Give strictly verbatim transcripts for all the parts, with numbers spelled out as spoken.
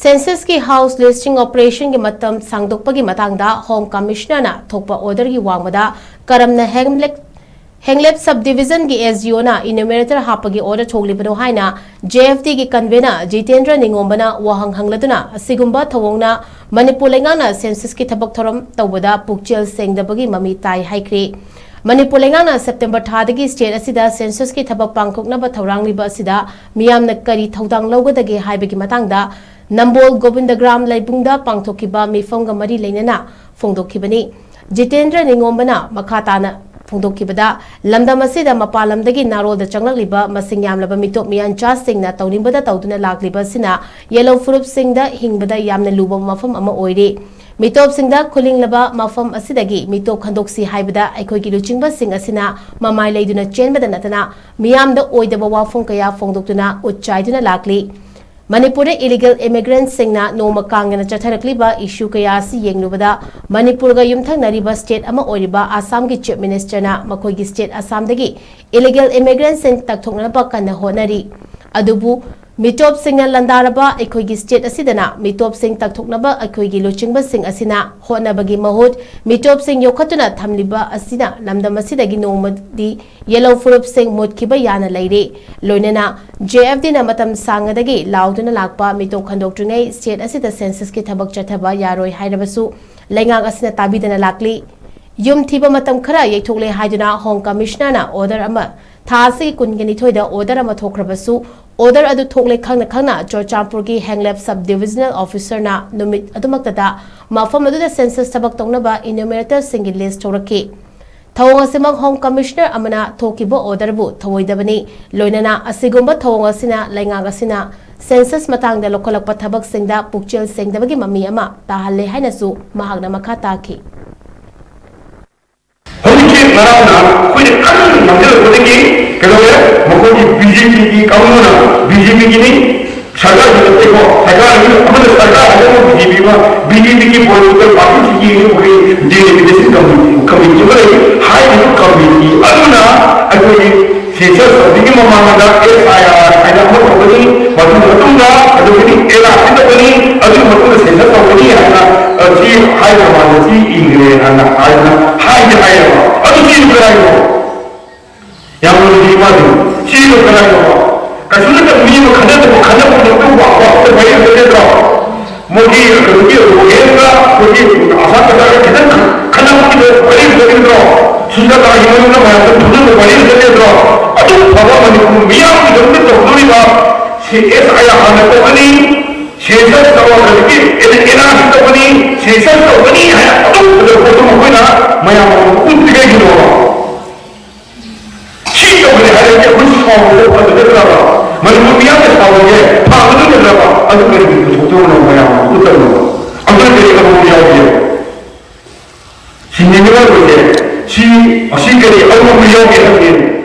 Censusꯀꯤ house listing operationꯒꯤ ꯃꯇꯝ ꯁꯥꯡꯗꯣꯛꯄꯒꯤ ꯃꯇꯥꯡꯗ Home Commissionerꯅ ꯊꯣꯛꯄ orderꯒꯤ ꯋꯥꯡꯃꯗ ꯀꯔꯝꯅ ꯍꯦꯡꯂꯦꯞ ꯍꯦꯡꯂꯦꯞ sub divisionꯒꯤ SDOꯅ enumerator ꯍꯥꯞꯄꯒꯤ order ꯊꯣꯛꯂꯤꯕꯅꯣ ꯍꯥꯏꯅ JFDꯒꯤ convener ꯖꯤꯇꯦꯟꯗ꯭ꯔ ꯅꯤꯉꯣꯝꯕꯅ ꯋꯥꯍꯪ ꯍꯪꯂꯗꯨꯅ, ꯑꯁꯤꯒꯨꯝꯕ ꯊꯧꯑꯣꯡꯅ ꯃꯅꯤꯄꯨꯔ ꯂꯩꯉꯥꯛꯅ censusꯀꯤ ꯊꯕꯛ ꯊꯧꯔꯝ ꯇꯧꯕꯗ ꯄꯨꯛꯆꯦꯜ ꯁꯦꯡꯗꯕꯒꯤ ꯃꯃꯤ ꯇꯥꯏ ꯍꯥꯏꯈ꯭ꯔꯤ꯫ ꯃꯅꯤꯄꯨꯔ ꯂꯩꯉꯥꯛꯅ September ꯊꯥꯗꯒꯤ state ꯑꯁꯤꯗ censusꯀꯤ ꯊꯕꯛ ꯄꯥꯡꯊꯣꯛꯅꯕ ꯊꯧꯔꯥꯡꯂꯤꯕ ꯑꯁꯤꯗ ꯃꯤꯌꯥꯝꯅ ꯀꯔꯤ ꯊꯧꯗꯥꯡ ꯂꯧꯒꯗꯒꯦ ꯍꯥꯏꯕꯒꯤ ꯃꯇꯥꯡꯗ ꯅꯝꯕꯣꯜ ꯒꯣꯕꯤꯟꯗꯒ꯭ꯔꯥꯝ ꯂꯩꯕꯨꯡꯗ ꯄꯥꯡꯊꯣꯛꯈꯤꯕ ꯃꯤꯐꯝꯒ ꯃꯔꯤ ꯂꯩꯅꯅ ꯐꯣꯡꯗꯣꯛꯈꯤꯕꯅꯤ꯫ ꯖꯤꯇꯦꯟꯗ꯭ꯔ ꯅꯤꯉꯣꯝꯕꯅ ꯃꯈꯥ ꯇꯥꯅ ꯐꯣꯡꯗꯣꯛꯈꯤꯕꯗ, ꯂꯝꯗꯝ ꯑꯁꯤꯗ ꯃꯄꯥꯟ ꯂꯝꯗꯒꯤ ꯅꯥꯔꯣꯜꯗ ꯆꯪꯂꯛꯂꯤꯕ ꯃꯁꯤꯡ ꯌꯥꯝꯂꯕ ꯃꯤꯇꯣꯞ ꯃꯤꯌꯥꯟꯆꯥꯁꯤꯡꯅ ꯇꯧꯅꯤꯡꯕꯗ ꯇꯧꯗꯨꯅ ꯂꯥꯛꯂꯤꯕ ꯑꯁꯤꯅ ꯌꯦꯜꯂꯧ ꯐꯨꯔꯨꯞꯁꯤꯡꯗ ꯍꯤꯡꯕꯗ ꯌꯥꯝꯅ ꯂꯨꯕ ꯃꯐꯝ ꯑꯃ ꯑꯣꯏꯔꯤ꯫ ꯃꯤꯇꯣꯞꯁꯤꯡꯗ ꯈꯨꯂꯤꯡꯂꯕ ꯃꯐꯝ ꯑꯁꯤꯗꯒꯤ ꯃꯤꯇꯣꯞ ꯈꯟꯗꯣꯛꯁꯤ ꯍꯥꯏꯕꯗ ꯑꯩꯈꯣꯏꯒꯤ ꯂꯨꯆꯤꯡꯕꯁꯤꯡ ꯑꯁꯤꯅ ꯃꯃꯥꯏ ꯂꯩꯗꯨꯅ ꯆꯦꯟꯕꯗ ꯅꯠꯇꯅ ꯃꯤꯌꯥꯝꯗ ꯑꯣꯏꯗꯕ ꯋꯥꯐꯝ ꯀꯌꯥ ꯐꯣꯡꯗꯣꯛꯇꯨꯅ ꯎꯠ ꯆꯥꯏꯗꯨꯅ ꯂꯥꯛꯂꯤ꯫ ꯃꯅꯤꯄꯨꯔꯗ illegal immigrantꯁꯤꯡꯅ ꯅꯣꯡꯃ ꯀꯥꯡꯗꯅ ꯆꯠꯊꯔꯛꯂꯤꯕ issue ꯀꯌꯥ ꯑꯁꯤ ꯌꯦꯡꯂꯨꯕꯗ, ꯃꯅꯤꯄꯨꯔꯒ ꯌꯨꯝꯊꯪꯅꯔꯤꯕ state ꯑꯃ ꯑꯣꯏꯔꯤꯕ ꯑꯁꯥꯝꯒꯤ Chief Ministerꯅ ꯃꯈꯣꯏꯒꯤ state ꯑꯁꯥꯝꯗꯒꯤ illegal immigrantꯁꯤꯡ ꯇꯛꯊꯣꯛꯅꯕ ꯀꯟꯅ ꯍꯣꯠꯅꯔꯤ꯫ ꯑꯗꯨꯕꯨ ꯃꯤꯇꯣꯞꯁꯤꯡꯅ ꯂꯥꯟꯗꯥꯔꯕ ꯑꯩꯈꯣꯏꯒꯤ state ꯑꯁꯤꯗꯅ ꯃꯤꯇꯣꯞꯁꯤꯡ ꯇꯛꯊꯣꯛꯅꯕ ꯑꯩꯈꯣꯏꯒꯤ ꯂꯨꯆꯤꯡꯕꯁꯤꯡ ꯑꯁꯤꯅ ꯍꯣꯠꯅꯕꯒꯤ ꯃꯍꯨꯠ, ꯃꯤꯇꯣꯞꯁꯤꯡ ꯌꯣꯛꯈꯠꯇꯨꯅ ꯊꯝꯂꯤꯕ ꯑꯁꯤꯅ ꯂꯝꯗꯝ ꯑꯁꯤꯗꯒꯤ ꯅꯣꯡꯃꯗꯤ ꯌꯦꯜꯂꯧ ꯐꯨꯔꯨꯞꯁꯤꯡ ꯃꯨꯠꯈꯤꯕ ꯌꯥꯅ ꯂꯩꯔꯦ꯫ ꯂꯣꯏꯅꯅ JFDꯅ ꯃꯇꯝ ꯁꯥꯡꯉꯗꯒꯤ ꯂꯥꯎꯗꯨꯅ ꯂꯥꯛꯄ ꯃꯤꯇꯣꯞ ꯈꯟꯗꯣꯛꯇ꯭ꯔꯤꯉꯩ state ꯑꯁꯤꯗ censusꯀꯤ ꯊꯕꯛ ꯆꯠꯊꯕ ꯌꯥꯔꯣꯏ ꯍꯥꯏꯔꯕꯁꯨ ꯂꯩꯉꯥꯛ ꯑꯁꯤꯅ ꯇꯥꯕꯤꯗꯅ ꯂꯥꯛꯂꯤ꯫ ꯌꯨꯝ ꯊꯤꯕ ꯃꯇꯝ ꯈꯔ ꯌꯩꯊꯣꯛꯂꯦ ꯍꯥꯏꯗꯨꯅ Home Commissionerꯅ order ꯑꯃ ꯊꯥ ꯑꯁꯤꯒꯤ ꯀꯨꯟꯒ ꯅꯤꯊꯣꯏꯗ order ꯑꯃ ꯊꯣꯛꯈ꯭ꯔꯕꯁꯨ, order ꯑꯗꯨ ꯊꯣꯛꯂꯦ ꯈꯪꯅ ꯈꯪꯅ ꯆꯨꯔꯆꯥꯟꯄꯨꯔꯒꯤ ꯍꯦꯡꯂꯦꯞ sub divisional officerꯅ ꯅꯨꯃꯤꯠ ꯑꯗꯨꯃꯛꯇꯗ ꯃꯐꯝ ꯑꯗꯨꯗ census ꯊꯕꯛ ꯇꯧꯅꯕ enumeratorꯁꯤꯡꯒꯤ list ꯊꯣꯔꯛꯈꯤ꯫ ꯊꯧꯑꯣꯡ ꯑꯁꯤꯃꯛ Home Commissioner ꯑꯃꯅ ꯊꯣꯛꯈꯤꯕ orderꯕꯨ ꯊꯧꯑꯣꯏꯗꯕꯅꯤ꯫ ꯂꯣꯏꯅꯅ ꯑꯁꯤꯒꯨꯝꯕ ꯊꯧꯑꯣꯡ ꯑꯁꯤꯅ ꯂꯩꯉꯥꯛ ꯑꯁꯤꯅ census ꯃꯇꯥꯡꯗ ꯂꯧꯈꯠꯂꯛꯄ ꯊꯕꯛꯁꯤꯡꯗ ꯄꯨꯛꯆꯦꯜ ꯁꯦꯡꯗꯕꯒꯤ ꯃꯃꯤ ꯑꯃ ꯇꯥꯍꯜꯂꯦ ꯍꯥꯏꯅꯁꯨ ꯃꯍꯥꯛꯅ ꯃꯈꯥ ꯇꯥꯈꯤ꯫ ꯍꯧꯖꯤꯛꯁꯤ ꯉꯔꯥꯡꯅ ꯑꯩꯈꯣꯏꯅ ꯀꯟꯅ ꯉꯥꯡꯁꯤꯜꯂꯛꯄꯗꯒꯤ ꯀꯩꯗꯧꯔꯦ? ꯃꯈꯣꯏꯒꯤ BJPꯒꯤ ꯀꯥꯡꯕꯨꯅ, BJPꯒꯤꯅꯤ, ꯁꯔꯀꯥꯔꯒꯤ ꯅꯠꯇꯦꯀꯣ, ꯁꯔꯀꯥꯔꯒꯤ ꯑꯃꯅ ꯁꯔꯀꯥꯔ ꯍꯥꯏꯕ BJP ꯑꯃ, BJPꯒꯤ political partyꯁꯤꯒꯤ ꯑꯩꯈꯣꯏꯒꯤ delimitation committee ꯑꯃ ꯂꯩ꯫ ꯍꯥꯏꯔꯤꯕ committee ꯑꯗꯨꯅ ꯑꯩꯈꯣꯏꯒꯤ census ꯇꯧꯗ꯭ꯔꯤꯉꯩ ꯃꯃꯥꯡꯗ SIR ꯍꯥꯏꯅ ꯑꯃ ꯇꯧꯒꯅꯤ, ꯃꯗꯨꯒꯤ ꯃꯇꯨꯡꯗ ꯑꯗꯨꯒꯤꯗꯤ NRC ꯇꯧꯒꯅꯤ, ꯑꯩꯈꯣꯏꯒꯤ ꯔꯣꯍꯦꯟꯒ ꯑꯩꯈꯣꯏꯒꯤ ꯑꯁꯥꯝ ꯁꯔꯀꯥꯔꯒ ꯈꯤꯇꯪ ꯈꯟꯅꯕꯒꯤꯗꯣ ꯋꯥꯔꯤ ꯂꯩꯒꯗ꯭ꯔꯣ? ꯁꯨꯖꯥꯇꯥꯒꯤ ꯃꯔꯝꯗ ꯃꯌꯥꯝꯗ ꯊꯨꯖꯟꯕ ꯋꯥꯔꯤ ꯂꯩꯒꯗ꯭ꯔꯣ? ꯑꯗꯨ ꯐꯕ ꯃꯅꯤꯄꯨꯔ ꯃꯤꯌꯥꯝꯒꯤꯗꯃꯛꯇ ꯇꯧꯗꯣꯔꯤꯕ ꯁꯤ ꯑꯦꯁ ꯑꯥꯏ ꯑꯥꯔ ꯍꯥꯟꯅ ꯇꯧꯒꯅꯤ, ꯁꯦꯟꯁꯁ ꯇꯧꯔꯒꯗꯤ ꯑꯦꯟ ꯑꯥꯔ ꯁꯤ ꯇꯧꯒꯅꯤ, ꯁꯦꯟꯁꯁ ꯇꯧꯒꯅꯤ ꯍꯥꯏꯅ ꯑꯗꯨꯝ ꯄꯣꯠꯇꯣ ꯃꯈꯣꯏꯅ ꯃꯌꯥꯝ ꯑꯃ ꯎꯠꯄꯤꯔꯛꯏꯅꯣꯕ? ꯁꯤ ꯇꯧꯒꯅꯤ ꯍꯥꯏꯔꯗꯤ ꯑꯩꯈꯣꯏ ꯁꯥꯎꯕꯗ ꯐꯖꯒꯗ꯭ꯔꯕ? ꯃꯅꯤꯄꯨꯔ ꯃꯤꯌꯥꯝꯅ ꯁꯥꯎꯔꯤꯁꯦ ꯐꯒꯗꯣꯏꯒꯗ꯭ꯔꯕ? ꯑꯗꯨ ꯀꯔꯤꯒꯤ ꯄꯨꯊꯣꯛꯇꯕꯅꯣ ꯃꯌꯥꯝ ꯎꯠꯇꯕꯅꯣ? ꯑꯗꯨꯅ ꯀꯔꯤ ꯑꯔꯨꯕ ꯌꯥꯎꯒꯦ? ꯁꯤꯡꯅꯤꯡꯉꯤꯕ ꯑꯣꯏꯗꯦ꯫ ꯁꯤ, ꯑꯁꯤ ꯀꯔꯤ ꯑꯔꯨꯕ ꯌꯥꯎꯒꯦ ꯍꯥꯏꯕꯅꯤ꯫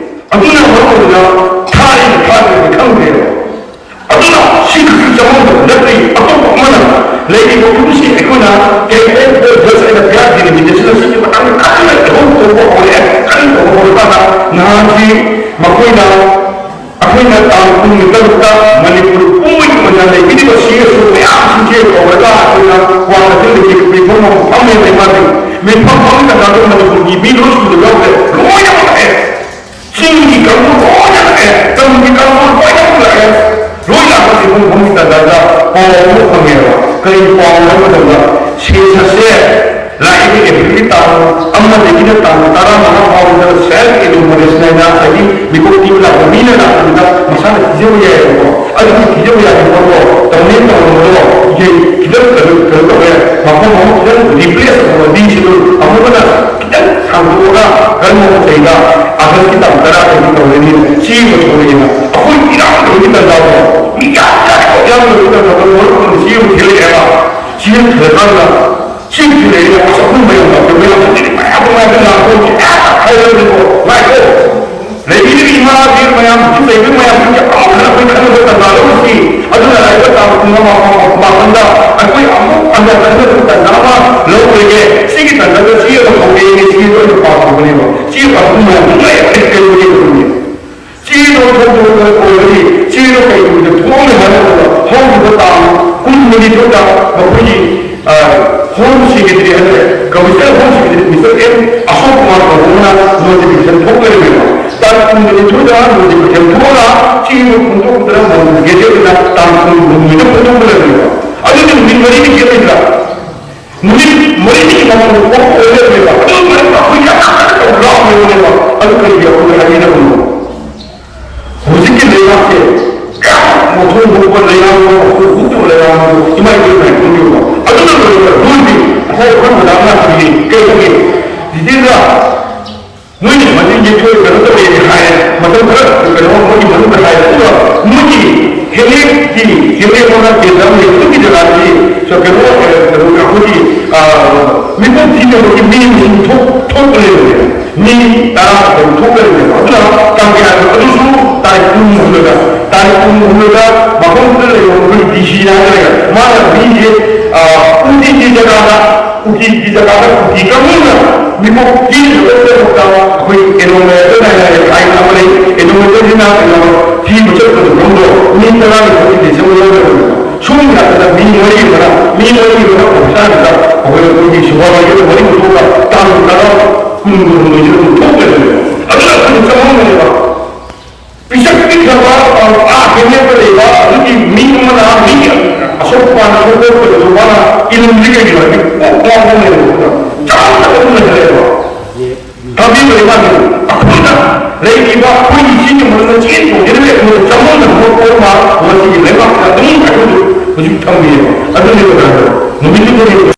ꯑꯗꯨꯅ ꯃꯔꯝ ꯑꯣꯏꯗꯨꯅ ꯊꯥꯔꯤꯕ ꯊꯥꯗ꯭ꯔꯤꯕ ꯈꯪꯗ꯭ꯔꯦꯕ꯫ ꯑꯗꯨꯅ ꯁꯤ ꯈꯛꯇ ꯆꯃꯝꯅꯕ ꯅꯠꯇꯦ꯫ ꯑꯇꯣꯞꯄ ꯑꯃꯅ ꯂꯩꯔꯤꯕ ꯐꯤꯕꯝꯁꯤ ꯑꯩꯈꯣꯏꯅ ꯀꯦꯟꯗꯤꯗꯦꯠ ꯚꯣꯠ ꯍꯥꯏꯅ ꯄꯤꯌꯥꯔ ꯗꯤꯂꯤꯃꯤꯇꯦꯁꯟ ꯑꯁꯤꯒꯤ ꯃꯇꯥꯡꯗ ꯀꯟꯅ ꯊꯕꯛ ꯇꯧꯕ ꯍꯧꯔꯛꯑꯦ꯫ ꯀꯟꯅ ꯇꯧꯕ ꯍꯧꯔꯀꯥꯟꯗ ꯅꯍꯥꯟꯁꯤ ꯃꯈꯣꯏꯅ ꯑꯩꯈꯣꯏꯅ ꯇꯥꯡ ꯀꯨꯟꯒ ꯇꯔꯨꯛꯇ ꯃꯅꯤꯄꯨꯔ ꯄꯨꯝꯕꯒꯤ ꯑꯣꯏꯅ ꯂꯩꯕꯤꯔꯤꯕ ꯁꯤ ꯑꯦꯁ ꯑꯣ ꯃꯌꯥꯝꯁꯤꯡꯁꯦ ꯀꯧꯔꯒ ꯑꯩꯈꯣꯏꯅ ꯀ꯭ꯋꯥꯀꯩꯊꯦꯜꯗꯒꯤ ꯃꯤꯐꯝ ꯑꯃ ꯐꯝꯃꯦ ꯂꯩꯃꯥꯗꯤ꯫ ꯃꯤꯐꯝ ꯐꯝꯕ ꯃꯇꯝꯗ ꯃꯅꯤꯄꯨꯔꯒꯤ ꯃꯤ ꯂꯣꯏ ꯁꯨꯅ ꯌꯥꯎꯈ꯭ꯔꯦ꯫ ꯂꯣꯏꯅꯃꯛ ꯂꯥꯛꯑꯦ꯫ ꯆꯤꯡꯒꯤ ꯀꯥꯡꯕꯨ ꯂꯣꯏꯅ ꯂꯥꯛꯑꯦ꯫ ꯇꯝꯒꯤ ꯀꯥꯡꯕꯨ ꯂꯣꯏꯅꯃꯛ ꯂꯥꯛꯑꯦ꯫ ꯂꯣꯏ ꯂꯥꯛꯄꯁꯤ ꯃꯤꯐꯝꯒꯤ ꯇꯥꯟꯖꯥꯗ ꯄꯥꯎ ꯑꯃ ꯐꯪꯉꯦꯕ꯫ ꯀꯔꯤ ꯄꯥꯎꯅꯣ ꯍꯥꯏꯕ ꯃꯇꯝꯗ ꯁꯤ ꯑꯦꯁ ꯑꯁꯦ ꯂꯥꯛꯏꯕ ꯑꯦꯄ꯭ꯔꯤꯜꯒꯤ ꯇꯥꯡ ꯑꯃꯗꯒꯤꯅ ꯇꯥꯡ ꯇꯔꯥꯃꯉꯥ ꯐꯥꯎꯕꯗ ꯁꯦꯜꯐ ꯑꯦꯀꯣꯃꯣꯗꯦꯁꯟ ꯍꯥꯏꯅ ꯉꯁꯥꯏꯒꯤ ꯃꯤꯀꯣꯛ ꯊꯤꯕ ꯂꯥꯛꯄ ꯃꯤꯅ ꯂꯥꯛꯄꯗꯨꯗ ꯃꯁꯥꯅ ꯊꯤꯖꯕ ꯌꯥꯏꯑꯕꯀꯣ꯫ ꯑꯗꯨꯒꯤ ꯊꯤꯖꯕ ꯌꯥꯕ ꯄꯣꯠꯇꯣ ꯇꯧꯅꯦ ꯇꯧꯔꯝꯕꯗꯣ ꯏꯍꯩ ꯈꯤꯇꯪ ꯀꯩꯅꯣ ꯀꯩꯅꯣ ꯇꯧꯔꯦ꯫ ꯃꯐꯝ ꯑꯃ ꯈꯤꯇꯪ ꯔꯤꯄ꯭ꯂꯦꯁ ꯇꯧꯕ ꯕꯤ ꯁꯤꯗꯨ ꯑꯃꯨꯛ ꯍꯟꯅ ꯈꯤꯇꯪ ꯁꯥꯡꯗꯣꯛꯑꯒ ꯀꯔꯝꯕ ꯃꯈꯩꯗ ꯑꯥꯒꯁꯀꯤ ꯇꯥꯡ ꯇꯔꯥꯗꯒꯤ ꯇꯧꯔꯅꯤ꯫ ꯁꯤ ꯑꯃ ꯊꯣꯛꯂꯛꯑꯦꯅ ꯑꯩꯈꯣꯏ ꯏꯔꯥꯡ ꯇꯧꯕꯒꯤ ꯇꯥꯟꯖꯥꯗꯣ ꯃꯤ ꯌꯥꯝ ꯌꯥꯝ ꯌꯥꯝ ꯇꯧꯕꯒꯤ ꯇꯥꯟꯖꯥꯗꯣ ꯃꯔꯨꯞ ꯑꯃ ꯁꯤ ꯑꯃ ꯊꯤꯔꯛꯑꯦꯕ꯫ ꯁꯤ ꯑꯃ ꯊꯤꯔꯀꯥꯟꯗ ꯁꯤ ꯊꯤꯔꯛꯏꯅ ꯑꯁ ꯑꯩꯈꯣꯏ ꯃꯌꯥꯝ ꯂꯥꯛꯄ ꯃꯌꯥꯝ ꯍꯧꯖꯤꯛꯇꯤ ꯃꯌꯥꯝ ꯅꯨꯡꯉꯥꯏꯕ ꯂꯥꯛꯄ ꯍꯧꯖꯤꯛ ꯑꯦ ꯍꯥꯏꯔꯒꯀꯣ ꯉꯥꯏꯈꯣ꯫ ꯂꯩꯕꯤꯔꯤꯕ ꯏꯃꯥ ꯏꯕꯦꯟ ꯃꯌꯥꯝ, ꯍꯧꯖꯤꯛ ꯂꯩꯕ ꯃꯌꯥꯝꯁꯤꯡꯁꯦ ꯑꯃꯨꯛ ꯍꯟꯅ ꯑꯩꯈꯣꯏ ꯈꯟꯅꯕ ꯇꯥꯟꯖꯥ ꯂꯧꯔꯁꯤ꯫ ꯑꯗꯨꯅ ꯂꯥꯛꯏꯕ ꯇꯥꯡ ꯀꯨꯟ ꯃꯥꯄꯟꯗ ꯑꯩꯈꯣꯏ ꯑꯃꯨꯛ ꯍꯟꯅ ꯈꯟꯅꯕ ꯇꯥꯟꯖꯥ ꯑꯃ ꯂꯧꯔꯣꯏꯒꯦ꯫ ꯁꯤꯒꯤ ꯇꯥꯟꯖꯥꯗ ꯆꯦ ꯑꯃ ꯐꯥꯎꯕꯤꯔꯒꯦ, ꯆꯦꯗꯣ ꯑꯩꯅ ꯄꯥꯊꯣꯛꯄꯅꯦꯕ꯫ ꯆꯦ ꯄꯥꯊꯣꯛꯄ ꯃꯌꯥꯝꯗꯨ ꯂꯣꯏ ꯑꯩ ꯀꯩꯅꯣ ꯌꯦꯡꯕꯅꯦ꯫ ꯆꯦꯗꯣ ꯊꯣꯛꯇꯕ ꯑꯣꯏꯔꯒꯗꯤ ꯆꯦꯗꯣ ꯀꯩ ꯅꯨꯃꯤꯠꯇ ꯊꯣꯛꯑꯝꯃꯦ ꯍꯥꯏꯕ ꯃꯇꯝꯗ ꯍꯧꯈꯤꯕ ꯇꯥꯡ ꯀꯨꯟꯃꯔꯤꯗ ꯃꯈꯣꯏꯒꯤ ꯍꯣꯝ ꯁꯦꯀ꯭ꯔꯦꯇꯔꯤ ꯍꯥꯏꯇꯥꯔꯦ, commissioner home secretary mister M Ashok Kumar ꯀꯧꯕ ꯑꯃꯅ ꯅꯣꯇꯤꯐꯤꯀꯦꯁꯟ ꯊꯣꯛ ꯂꯩꯔꯝꯃꯦꯕ꯫ ꯇꯥꯡ ꯀꯨꯟꯒ ꯅꯤꯊꯣꯏꯗ ꯅꯣꯇꯤꯐꯤꯀꯦꯁꯟ ꯊꯣꯛꯑꯒ ꯆꯦꯗꯨ ꯐꯣꯡꯗꯣꯛꯇꯅ ꯃꯣꯏꯒꯤ ꯒꯦꯖꯦꯠꯇ ꯇꯥꯡ ꯀꯨꯟꯍꯨꯝꯗꯣꯏꯗ ꯐꯣꯡꯗꯣꯛꯄ ꯂꯩꯔꯝꯃꯦꯕ꯫ ꯑꯗꯨꯒꯤ ꯅꯨꯃꯤꯠ ꯃꯔꯤꯅꯤ ꯈꯦꯠꯅꯗ꯭ꯔꯥ? ꯅꯨꯃꯤꯠ ꯃꯔꯤꯅꯤ ꯃꯃꯥꯡꯗ ꯄꯣꯛꯄ ꯑꯣꯏꯔꯝꯃꯦꯕ꯫ ꯑꯗꯨ ꯃꯔꯛꯇ ꯑꯩꯈꯣꯏ ꯌꯥꯝ ꯀꯟꯅ ꯂꯥꯎꯔꯦꯕ꯫ ꯑꯗꯨ ꯀꯔꯤꯒꯤ ꯑꯩꯈꯣꯏꯅ ꯍꯥꯏꯕꯤꯔꯕꯅꯣ? ꯍꯧꯖꯤꯛꯀꯤ ꯂꯩꯕꯥꯛꯁꯦ ꯀꯌꯥꯝ ꯃꯣꯠꯊꯣꯛ ꯃꯣꯠꯄ ꯂꯩꯕꯥꯛꯅꯣ, ꯃꯣꯠꯊꯣꯛ ꯃꯣꯠꯊꯣꯛꯄ ꯂꯩꯕꯥꯛꯅꯣ, ꯏꯃꯥ ꯏꯕꯦꯝꯃ ꯈꯪꯕꯤꯌꯨꯀꯣ꯫ ꯑꯗꯨꯅ ꯂꯣꯏꯔꯒ ꯂꯣꯏꯗꯦ꯫ ꯉꯁꯥꯏ ꯑꯩꯈꯣꯏ ꯃꯦꯗꯥꯝꯅ ꯍꯪꯉꯤ, ꯀꯩ ꯍꯪꯉꯤ? ꯖꯤꯇꯦꯟꯗ꯭ꯔ, ꯅꯣꯏꯅ ꯁꯨꯃꯥꯏꯅ ꯌꯦꯛꯊꯣꯛꯑꯦ, ꯀꯩꯅꯣ ꯇꯧꯋꯦꯗꯤ ꯍꯥꯏꯔꯦ, ꯃꯇꯝ ꯈꯔ ꯀꯩꯅꯣ ꯃꯣꯏꯒꯤ ꯃꯅꯨꯡꯗ ꯍꯥꯏꯔꯦ, ꯑꯗꯨꯒ ꯃꯣꯏꯒꯤ ꯍꯦꯂꯦꯛꯀꯤ, ꯍꯦꯂꯦꯛ ꯍꯥꯏꯅ ꯀꯦꯟꯗ꯭ꯔ ꯑꯃ ꯂꯩ, ꯑꯗꯨꯒꯤ ꯖꯒꯥꯗꯗꯤ ꯀꯩꯅꯣ, ꯀꯩꯅꯣ ꯑꯩꯈꯣꯏꯒꯤ, ꯑ, ꯃꯤꯀꯣꯛ ꯊꯤꯅꯕꯒꯤ ꯃꯤ ꯑꯃꯁꯨꯡ ꯊꯣꯛ-, ꯊꯣꯛꯄ ꯂꯩꯕꯅꯦ꯫ ꯃꯤ ꯇꯔꯥ ꯀꯨꯟ ꯊꯣꯛꯀꯅꯤꯕ꯫ ꯑꯗꯨꯅ ꯇꯥꯡ ꯀꯌꯥꯗꯣ ꯑꯗꯨꯁꯨ ꯇꯥꯔꯤꯛ ꯀꯨꯟ ꯍꯨꯝꯗꯣꯏꯗ, ꯇꯥꯔꯤꯛ ꯀꯨꯟ ꯍꯨꯝꯗꯣꯏꯗ ꯃꯐꯝꯗꯨꯗ ꯂꯩꯕ ꯑꯩꯈꯣꯏ ꯗꯤ ꯁꯤ ꯍꯥꯏꯔꯒ ꯃꯥꯅ ꯃꯤꯁꯦ, ꯑ, ꯎꯇꯤꯒꯤ ꯖꯒꯥꯗ, ꯎꯇꯤꯒꯤ ꯖꯒꯥꯗ ꯀꯨꯀꯤ ꯀꯥꯡꯕꯨꯅ ꯃꯤꯀꯣꯛ ꯄꯤꯅꯕꯒꯤꯗꯃꯛꯇ ꯑꯩꯈꯣꯏ ꯑꯦꯅꯣꯃꯦꯇꯔ ꯍꯥꯏꯅ ꯍꯥꯏꯅ ꯑꯃ ꯂꯩ꯫ ꯑꯦꯅꯣꯃꯦꯇꯔꯁꯤꯅ ꯀꯩꯅꯣ ꯊꯤꯕ ꯆꯠꯄꯗ ꯃꯅꯨꯡꯗ ꯃꯤ ꯇꯔꯥꯅꯤꯊꯣꯏ ꯗꯤꯁꯦꯝꯕꯔ ꯌꯥꯎꯗꯕꯅꯦꯕ꯫ ꯁꯣꯝꯒꯤ ꯅꯥꯀꯟꯗ ꯃꯤ ꯃꯔꯤ ꯑꯃꯅ, ꯃꯤ ꯃꯔꯤ ꯑꯃꯅ ꯑꯣꯐꯤꯁꯥꯔꯗꯨꯗ ꯑꯩꯈꯣꯏ ꯑꯩꯈꯣꯏꯒꯤ ꯁꯨꯄꯔꯚꯥꯏꯖꯔ ꯃꯔꯤ ꯄꯨꯊꯣꯛꯑꯒ ꯇꯥꯡ ꯇꯔꯥ ꯀꯨꯟ ꯀꯨꯟꯍꯨꯝꯗꯣꯏꯁꯤꯗ ꯑꯗꯨꯝ ꯊꯣꯛꯂꯩꯔꯝꯃꯦꯕ꯫ ꯑꯗꯨꯅ ꯑꯩꯈꯣꯏꯅ ꯆꯃꯝꯅꯔꯦꯕ꯫ ꯄꯤꯁꯛ ꯄꯤꯛꯈ꯭ꯔꯕ, ꯑꯥ ꯀꯦꯅꯦꯠꯇ ꯂꯩꯕ ꯑꯗꯨꯒꯤ ꯃꯤ ꯑꯃꯅ ꯃꯤ ꯑꯁꯣꯛ ꯑꯄꯟ ꯊꯣꯛꯄꯗꯁꯨ ꯃꯥꯅ ꯏꯜꯂꯝꯗ꯭ꯔꯤ ꯀꯩꯒꯤꯅꯣ ꯍꯥꯏꯗꯤ ꯀꯣꯛ ꯉꯥꯎꯕ ꯂꯩꯔꯦꯕ꯫ ꯆꯃꯝꯅꯕ ꯑꯗꯨꯝ ꯂꯩꯔꯦꯕ꯫ ꯇꯥꯕꯤꯕ ꯏꯃꯥꯟꯅꯕ, ꯑꯩꯈꯣꯏꯅ ꯂꯩꯔꯤꯕ ꯑꯩꯈꯣꯏꯒꯤ ꯁꯤꯒꯤ ꯃꯔꯛꯇ ꯆꯦꯟ ꯆꯣꯡꯖꯔꯤꯕ ꯑꯩꯈꯣꯏꯗ ꯆꯃꯝꯅꯕ ꯄꯣꯛꯄ ꯃꯁꯤꯒꯤ ꯂꯩꯕꯥꯛꯁꯤꯗ ꯑꯗꯨꯝ ꯑꯩꯈꯣꯏꯁꯨ ꯍꯧꯖꯤꯛ ꯊꯝꯕꯤꯌꯦꯕ꯫ ꯑꯗꯨꯅꯦꯕ ꯅꯨꯃꯤꯠꯇꯨꯗ